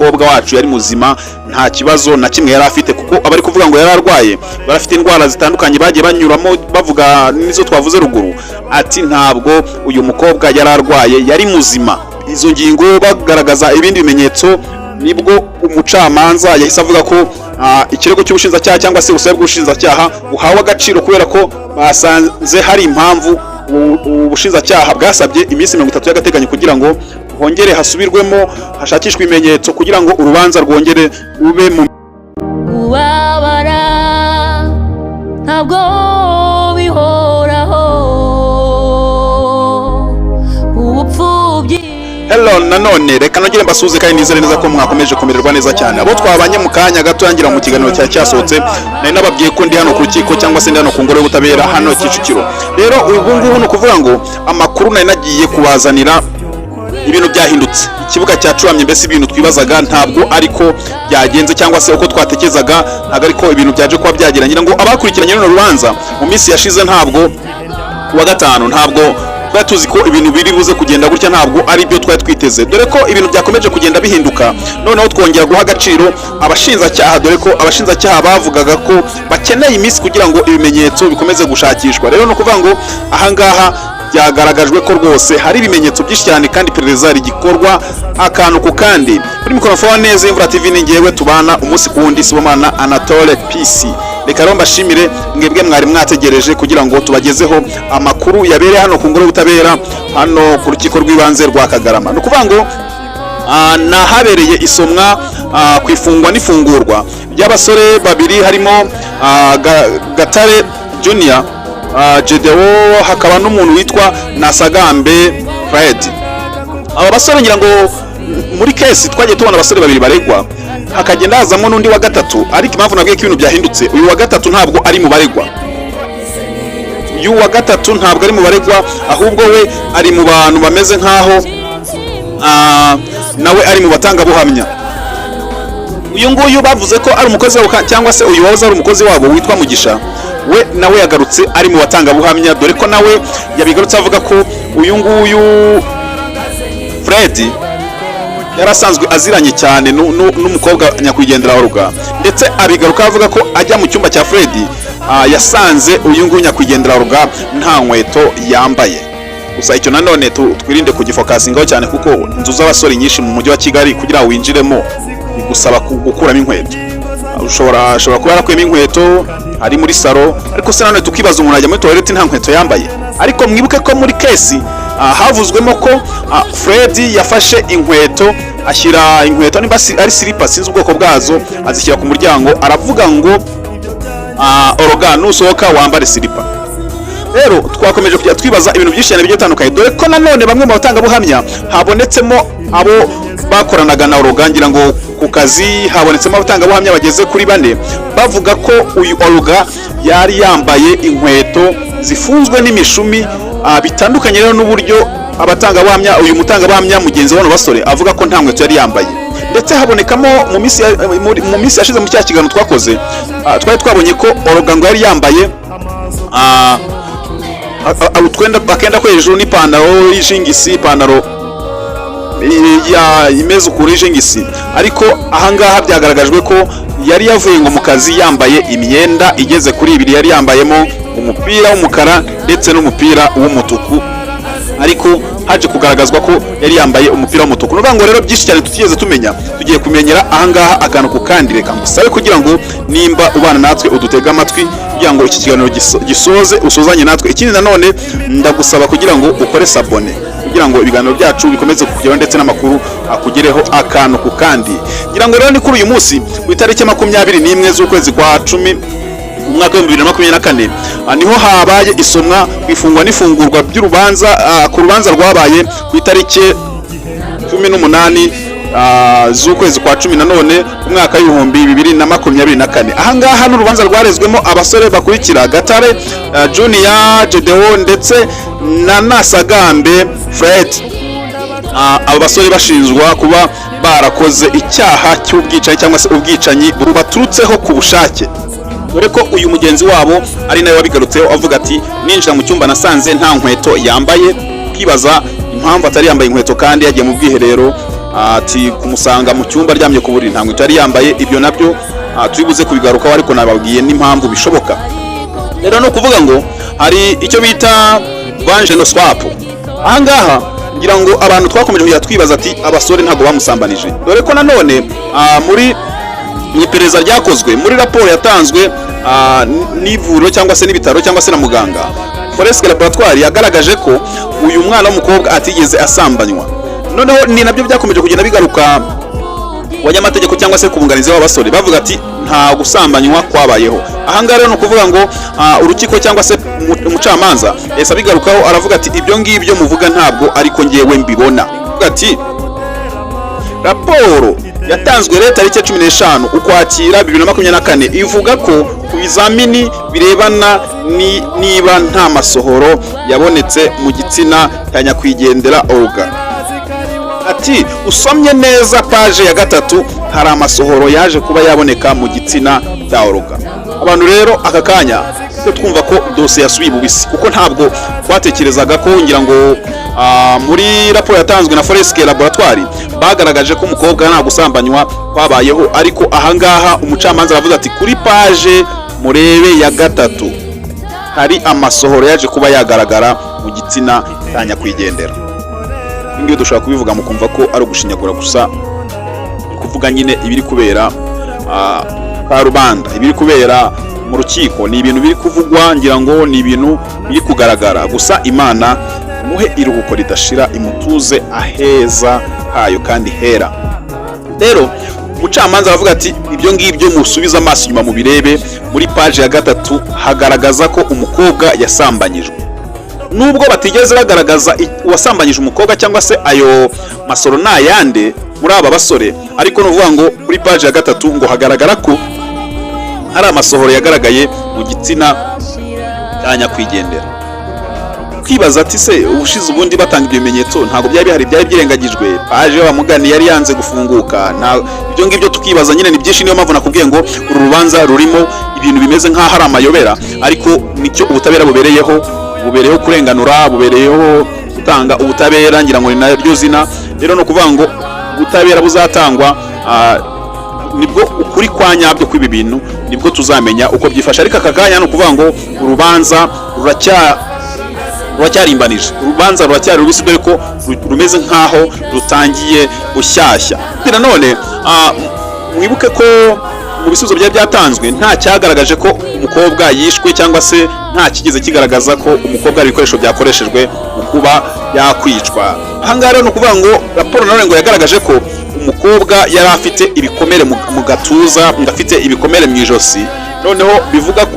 Umukobwa wacu yari muzima, nta kibazo na kimwe yari afite, kuko abari kuvuga ngo yari arwaye barafite indwara zitandukanye bagiye banyuramo bavuga n'izo twavuze ruguru. Ati ntabwo uyu mukobwa yari arwaye, yari muzima. Izo ngingo bagaragaza ibindi bimenyetso, nibwo umucamanza yahise avuga ko ikirego cy'ubushinjacyaha cyangwa se ubusabe bw'ubushinjacyaha buhawe agaciro, kubera ko basanze hari impamvu ubushinjacyaha bwasabye iminsi 30 y'agateganyo kugira ngo hongere hasubirwemo, hashakishwe ibimenyetso kugira ngo urubanza rwongere rube mu Kubabara ntabwo bihoraho, ubupfubyi. Hello nanone, reka nongere mbasuhuze kandi nizere neza ko mwakomeje kumererwa neza cyane. Abo twabanye mu kanya gato yangira mu kiganiro cyari cyasohotse, nari nababwiye ko ndi hano ku rukiko cyangwa se ndi hano ku ngoro y'ubutabera hano Kicukiro. Rero ubu ngubu ni ukuvuga ngo amakuru nari nagiye kubazanira, ibintu byahindutse, ikibuga cyacuramye. Mbese ibintu twibazaga ntabwo ariko byagenze, cyangwa se uko twatekerezaga ntabwo ariko ibintu byaje kuba byagira. Ngira ngo abakurikiranye runo rubanza mu minsi yashize, ntabwo kuwa gatanu ntabwo twari tuzi ko ibintu biri buze kugenda gutya, ntabwo ari byo twari twiteze, dore ko ibintu byakomeje kugenda bihinduka. Noneho twongera guha agaciro abashinjacyaha, dore ko abashinjacyaha bavugaga ko bakeneye iminsi kugira ngo ibimenyetso bikomeze gushakishwa. Rero ni ukuvuga ngo ahangaha byagaragajwe ko rwose hari ibimenyetso byinshi cyane kandi iperereza rigikorwa akantu ku kandi. Kuri mikorofone z'Imvura TV ni ngewe tubana umunsi ku wundi, Sibomana Anatole PC. Reka rero mbashimire mwebwe mwari mwategereje kugira ngo tubagezeho amakuru yabereye hano ku ngoro y'ubutabera, hano ku rukiko rw'ibanze rwa Kagarama. Ni ukuvuga ngo ni ahabereye isomwa ku ifungwa n'ifungurwa ry'abasore babiri, harimo Gatare Junior, Gedewo, hakaba n'umuntu witwa Nasagambe Fred. Aba basore, ngira ngo muri case twagiye tubona abasore babiri baregwa, hakagenda hazamo n'undi wa gatatu. Ariko impamvu nabwiye ko ibintu byahindutse, uyu wa gatatu ntabwo ari mu baregwa. Uyu wa gatatu ntabwo ari mu baregwa, ahubwo we ari mu bantu bameze nk'aho nawe ari mu batangabuhamya. Uyu nguyu bavuze ko ari umukozi wabo, cyangwa se uyu wahoze ari umukozi wabo witwa Mugisha, we nawe yagarutse ari mu batangabuhamya, dore ko nawe yabigarutse avuga ko uyu nguyu Fred yari asanzwe aziranye cyane n'umukobwa nyakwigendera wa Ruga. Ndetse abigaruka avuga ko ajya mu cyumba cya Fred, yasanze uyu nguyu nyakwigendera wa Ruga nta nkweto yambaye. Gusa icyo nanone twirinde kugifokasingaho cyane, kuko inzu z'abasore nyinshi mu mujyi wa Kigali, kugira ngo winjiremo bigusaba gukuramo inkweto. Ushobora kuba yarakuyemo inkweto ari muri salo, ariko se nanone tukibaza, umuntu ajya muri toilette nta nkweto yambaye? Ariko mwibuke ko muri case havuzwemo ko Fred yafashe inkweto, ashyira inkweto, niba ari silipa sinzi ubwoko bwazo, azishyira ku muryango, aravuga ngo "Oroga nusohoka wambare silipa." Rero twakomeje kujya twibaza ibintu byinshi cyane bigiye bitandukanye, dore ko nanone bamwe mu batangabuhamya habonetsemo abo bakoranaga na Oroga. Ngira ngo ku kazi habonetsemo abatangabuhamya bageze kuri bane bavuga ko uyu Oroga yari yambaye inkweto zifunzwe n'imishumi, bitandukanye rero n'uburyo abatangabuhamya, uyu mutangabuhamya mugenzi wa bano basore avuga ko nta nkweto yari yambaye. Ndetse habonekamo mu minsi yashize, mu cya kiganiro twakoze, twari twabonye ko Oroga ngo yari yambaye utwenda, akenda ko hejuru n'ipantaro y'ijingisi, ipantaro ya imeze ukuntu y'ijingisi. Ariko ahangaha byagaragajwe ko yari yavuye ngo mu kazi yambaye imyenda igeze kuri ibiri, yari yambayemo umupira w'umukara ndetse n'umupira w'umutuku, ariko haje kugaragazwa ko yari yambaye umupira w'umutuku. Ni ukuvuga ngo rero byinshi cyane tutigeze tumenya tugiye kumenyera ahangaha akantu ku kandi. Reka ngusabe kugira ngo nimba ubana natwe udutege amatwi kugira ngo iki kiganiro gisoze usozanye natwe. Ikindi nanone ndagusaba kugira ngo ukore s'abonner kugira ngo ibiganiro byacu bikomeze kukugeraho ndetse n'amakuru akugereho akantu ku kandi. Ngira ngo rero ni kuri uyu munsi ku itariki 21 z'ukwezi kwa 10 mu mwaka wa 2024, niho habaye isomwa ku ifungwa n'ifungurwa by'urubanza, ku rubanza rwabaye ku itariki 18 z'ukwezi kwa 10 nanone mu mwaka wa 2024. Ahangaha n'urubanza rwarezwemo abasore bakurikira: Gatare Junior, Gedeon ndetse na Nasagambe Fred. Aba basore bashinjwa kuba barakoze icyaha cy'ubwicanyi cyangwa se ubwicanyi bubaturutseho ku bushake, dore ko uyu mugenzi wabo ari nawe wabigarutseho avuga ati ninjira mu cyumba nasanze nta nkweto yambaye, kwibaza impamvu atari yambaye inkweto kandi yagiye mu bwiherero. Ati kumusanga mu cyumba aryamye ku buriri, nta nkweto yari yambaye. Ibyo nabyo turi buze kubigarukaho, ariko nababwiye n'impamvu bishoboka. Rero ni ukuvuga ngo hari icyo bita vaginal swab. Ahangaha ngira ngo abantu twakomeje kujya twibaza ati abasore ntabwo bamusambanije, dore ko nanone muri mu iperereza ryakozwe, muri raporo yatanzwe n'ivuriro cyangwa se n'ibitaro cyangwa se na muganga forensic laboratoire, yagaragaje ko uyu mwana w'umukobwa atigeze asambanywa. Noneho ni nabyo byakomeje kugenda bigaruka ku banyamategeko cyangwa se ku bunganizi b'abasore, bavuga ati nta gusambanywa kwabayeho. Ahangaha rero ni ukuvuga ngo urukiko cyangwa se umucamanza yahise abigarukaho, aravuga ati ibyo ngibyo muvuga ntabwo ariko ngewe mbibona. Avuga ati raporo yatanzwe rero tariki 15 Ukwakira 2024 ivuga ko ku bizamini birebana niba nta masohoro yabonetse mu gitsina cya nyakwigendera Olga. Ati usomye neza page ya 3, hari amasohoro yaje kuba yaboneka mu gitsina cya Olga. Abantu rero aka kanya twe twumva ko dosiye yasubiye bubisi, kuko ntabwo twatekerezaga ko, ngira ngo muri raporo yatanzwe na forensic laboratoire bagaragaje ko umukobwa nta gusambanywa kwabayeho, ariko ahangaha umucamanza aravuze ati kuri page murebe ya 3 hari amasohoro yaje kuba yagaragara mu gitsina cya nyakwigendera. Ibi ngibi dushobora kubivuga mukumva ko ari ugushinyagura gusa, ni kuvuga nyine ibiri kubera karubanda, ibiri kubera mu rukiko ni ibintu biri kuvugwa, ngira ngo ni ibintu biri kugaragara. Gusa Imana imuhe iruhuko ridashira, imutuze aheza hayo kandi hera. Rero umucamanza aravuga ati ibyo ngibyo musubize amaso inyuma mubirebe, muri page ya 3 hagaragaza ko umukobwa yasambanyijwe, nubwo batigeze bagaragaza uwasambanyije umukobwa cyangwa se ayo masoro ni ayande muri aba basore. Ariko ni ukuvuga ngo kuri page ya 3 ngo hagaragara ko hari amasohoro yagaragaye mu gitsina cya nyakwigendera. Kwibaza ati se ubushize ubundi batanga ibyo bimenyetso ntabwo byari bihari, byari byirengagijwe, page y'abamugani yari yanze gufunguka? Nta ibyo ngibyo tukibaza nyine ni byinshi. Niyo mpamvu nakubwiye ngo uru rubanza rurimo ibintu bimeze nk'aho ari amayobera, ariko nicyo ubutabera bubereyeho, bubereyeho kurenganura, bubereyeho gutanga ubutabera, ngira ngo ni naryo zina. Rero ni ukuvuga ngo ubutabera buzatangwa nibwo ukuri kwa nyabyo kw'ibi bintu, nibwo tuzamenya uko byifashe. Ariko aka kanya ni ukuvuga ngo urubanza ruracyarimbanije, urubanza ruracyari rubisi, dore ko rumeze nk'aho rutangiye bushyashya. Nanone mwibuke ko mu bisubizo byari byatanzwe nta cyagaragaje ko umukobwa yishwe, cyangwa se nta kigeze kigaragaza ko umukobwa hari ibikoresho byakoreshejwe mu kuba yakwicwa. Ahangaha rero ni ukuvuga ngo raporo nanone ngo yagaragaje ko umukobwa yari afite ibikomere mu gatuza, ngo afite ibikomere mu ijosi. Noneho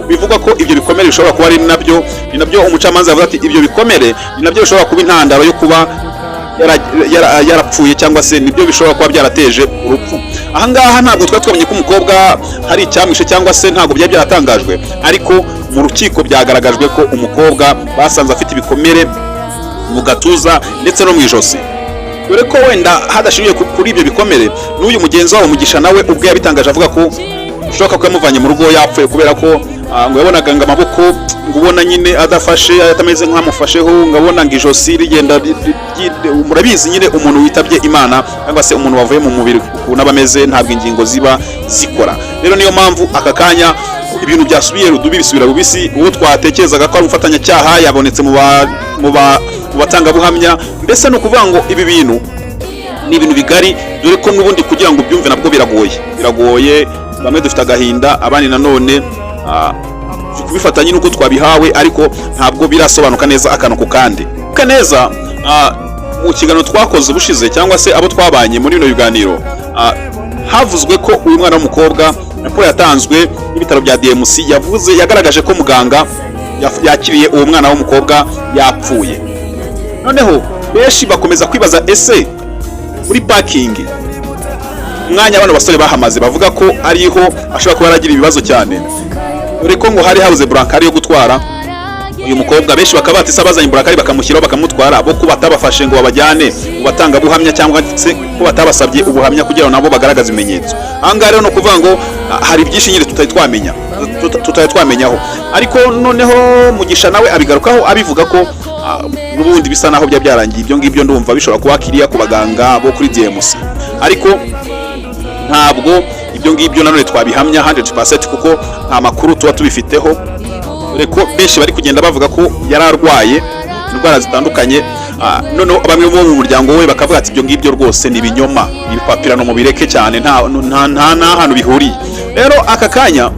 bivuga ko ibyo bikomere bishobora kuba ari nabyo, ni nabyo umucamanza yavuze ati ibyo bikomere ni nabyo bishobora kuba intandaro yo kuba yarapfuye, cyangwa se nibyo bishobora kuba byarateje urupfu. Ahangaha ntabwo twari twamenye ko umukobwa hari icyamwishe, cyangwa se ntabwo byari byaratangajwe, ariko mu rukiko byagaragajwe ko umukobwa basanze afite ibikomere mu gatuza ndetse no mu ijosi, dore ko wenda hadashingiye kuri ibyo bikomere, n'uyu mugenzi wabo Mugisha nawe ubwe yabitangaje avuga ko bishoboka ko yamuvanye mu rugo yapfuye, kubera ko ngo yabonaga ngo amaboko ngo ubona nyine adafashe, atameze nk'amufasheho, ngo abona ngo ijosi rigenda murabizi nyine umuntu witabye Imana cyangwa se umuntu wavuye mu mubiri ukuntu aba ameze, ntabwo ingingo ziba zikora. Rero niyo mpamvu aka kanya ibintu byasubiye rudubi, bisubira bubisi. Uwo twatekerezaga ko ari umufatanyacyaha yabonetse mu batangabuhamya. Mbese ni ukuvuga ngo ibi bintu ni ibintu bigari, dore ko n'ubundi kugira ngo ubyumve nabwo biragoye, biragoye. Bamwe dufite agahinda, abandi nanone kubifata nyine uko twabihawe, ariko ntabwo birasobanuka neza akantu ku kandi. Ka neza mu kiganiro twakoze ubushize cyangwa se abo twabanye muri bino biganiro, havuzwe ko uyu mwana w'umukobwa, raporo yatanzwe n'ibitaro bya DMC yavuze, yagaragaje ko muganga yakiriye uwo mwana w'umukobwa yapfuye. Noneho benshi bakomeza kwibaza ese muri parking umwanya bano basore bahamaze, bavuga ko ariho ashobora kuba yaragira ibibazo cyane, dore ko ngo hari habuze brancard yo gutwara uyu mukobwa. Benshi bakaba bati se abazanye brancard bakamushyiraho bakamutwara, bo ko batabafashe ngo babajyane mu batangabuhamya, cyangwa se ko batabasabye ubuhamya kugira ngo nabo bagaragaze ibimenyetso? Aha ngaha rero ni ukuvuga ngo hari byinshi nyine tutari twamenya, tutari twamenyaho. Ariko noneho Mugisha nawe abigarukaho abivuga ko N'ubundi bisa naho byaba byarangiye. Ibyo ngibyo ndumva bishobora kuba kiriya ku baganga bo kuri DMC, ariko ntabwo ibyo ngibyo nanone twabihamya 100% kuko nta makuru tuba tubifiteho, dore ko benshi bari kugenda bavuga ko yari arwaye indwara zitandukanye. Noneho bamwe bo mu muryango we bakavuga ati: "Ibyo ngibyo rwose ni ibinyoma, ni ibipapirano, mubireke cyane, nta n'ahantu bihuriye." Rero aka kanya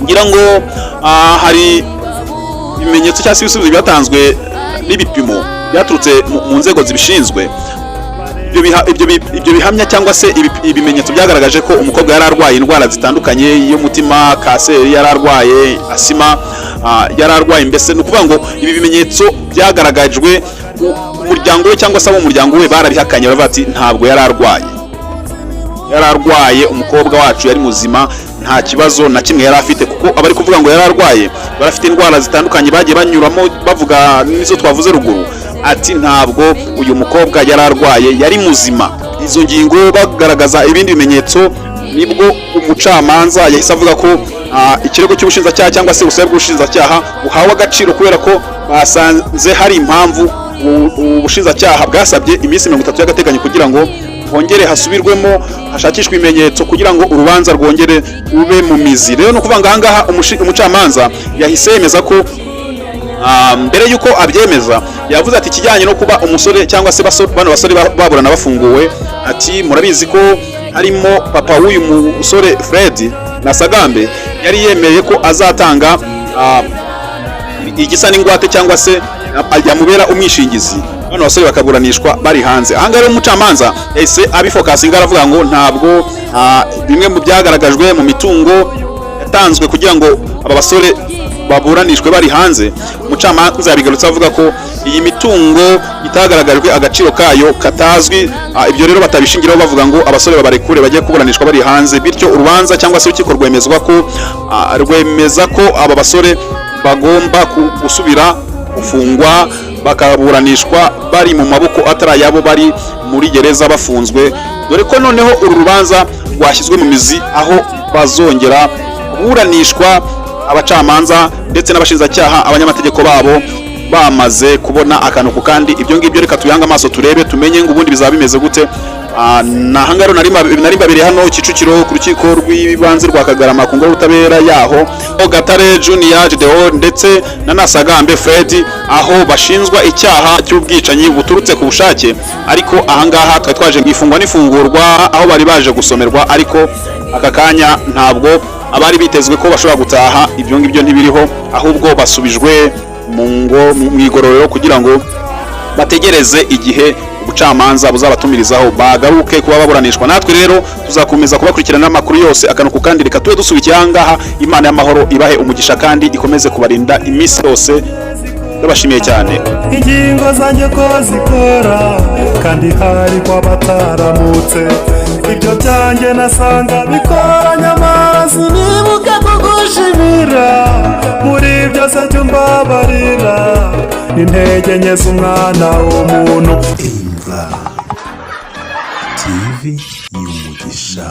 ngira ngo hari ibimenyetso cyangwa se ibisubizo byatanzwe n'ibipimo byaturutse mu nzego zibishinzwe. Ibyo bihamya cyangwa se ibimenyetso byagaragaje ko umukobwa yari arwaye indwara zitandukanye y'umutima, kanseri yari arwaye, asima yari arwaye. Mbese ni ukuvuga ngo ibi bimenyetso byagaragajwe, umuryango we cyangwa se abo mu muryango we barabihakanye, baravuga ati: "Ntabwo yari arwaye, yari arwaye. Umukobwa wacu yari muzima, nta kibazo na kimwe yari afite." Kuko abari kuvuga ngo yari arwaye barafite indwara zitandukanye bagiye banyuramo bavuga n'izo twavuze ruguru, ati: "Ntabwo uyu mukobwa yari arwaye, yari muzima." Izo ngingo bagaragaza ibindi bimenyetso, nibwo umucamanza yahise avuga ko ikirego cy'ubushinjacyaha cyangwa se ubusabe bw'ubushinjacyaha buhawe agaciro, kubera ko basanze hari impamvu ubushinjacyaha bwasabye iminsi 30 y'agateganyo kugira ngo hongere hasubirwemo, hashakishwe ibimenyetso kugira ngo urubanza rwongere rube mu mizi. Rero ni ukuvuga ngo ahangaha umucamanza yahise yemeza ko mbere y'uko abyemeza yavuze ati: "Ikijyanye no kuba umusore cyangwa se bano basore baburana bafunguwe," ati: "murabizi ko harimo papa w'uyu musore Fred na Sagambe yari yemeye ko azatanga igisa n'ingwate cyangwa se yamubera umwishingizi, bano basore bakaburanishwa bari hanze." Ahangaha rero umucamanza yahise abifokasinga, aravuga ngo ntabwo bimwe mu byagaragajwe mu mitungo yatanzwe kugira ngo aba basore baburanishwe bari hanze. Umucamanza yabigarutse avuga ko iyi mitungo itagaragajwe, agaciro kayo katazwi. Ibyo rero batabishingiraho bavuga ngo abasore babarekure bajye kuburanishwa bari hanze. Bityo urubanza cyangwa se urukiko rwemezwa ko rwemeza ko aba basore bagomba gusubira gufungwa, bakaburanishwa bari mu maboko atari ayabo, bari muri gereza bafunzwe, dore ko noneho uru rubanza rwashyizwe mu mizi, aho bazongera kuburanishwa abacamanza ndetse n'abashinjacyaha, abanyamategeko babo bamaze kubona akantu ku kandi. Ibyo ngibyo reka tuyange amaso, turebe, tumenye ngo ubundi bizaba bimeze gute. Na hangaro nari mbabiri hano Kicukiro ku rukiko rw'ibanze rwa Kagarama, ku ngoro y'ubutabera yaho, Gatare Junior Gedeon ndetse na Nasagambe Fred, aho bashinjwa icyaha cy'ubwicanyi buturutse ku bushake. Ariko ahangaha twari twaje mu ifungwa n'ifungurwa, aho bari baje gusomerwa, ariko aka kanya ntabwo abari bitezwe ko bashobora gutaha, ibyo ngibyo ntibiriho, ahubwo basubijwe mu ngo mu igororero kugira ngo bategereze igihe ubucamanza buzabatumirizaho bagaruke kuba baburanishwa. Natwe rero tuzakomeza kubakurikirana amakuru yose akantu ku kandi. Reka tube dusubikiye ahangaha. Imana y'amahoro ibahe umugisha kandi ikomeze kubarinda iminsi yose. Ndabashimiye cyane. Ingingo zanjye ko zikora kandi hari ko abataramutse ibyo byanjye nasanga bikora, nyamara sinibuka kugushimira muri byose. Jya umbabarira intege nke z'umwana w'umuntu. Imva TV y'umugisha.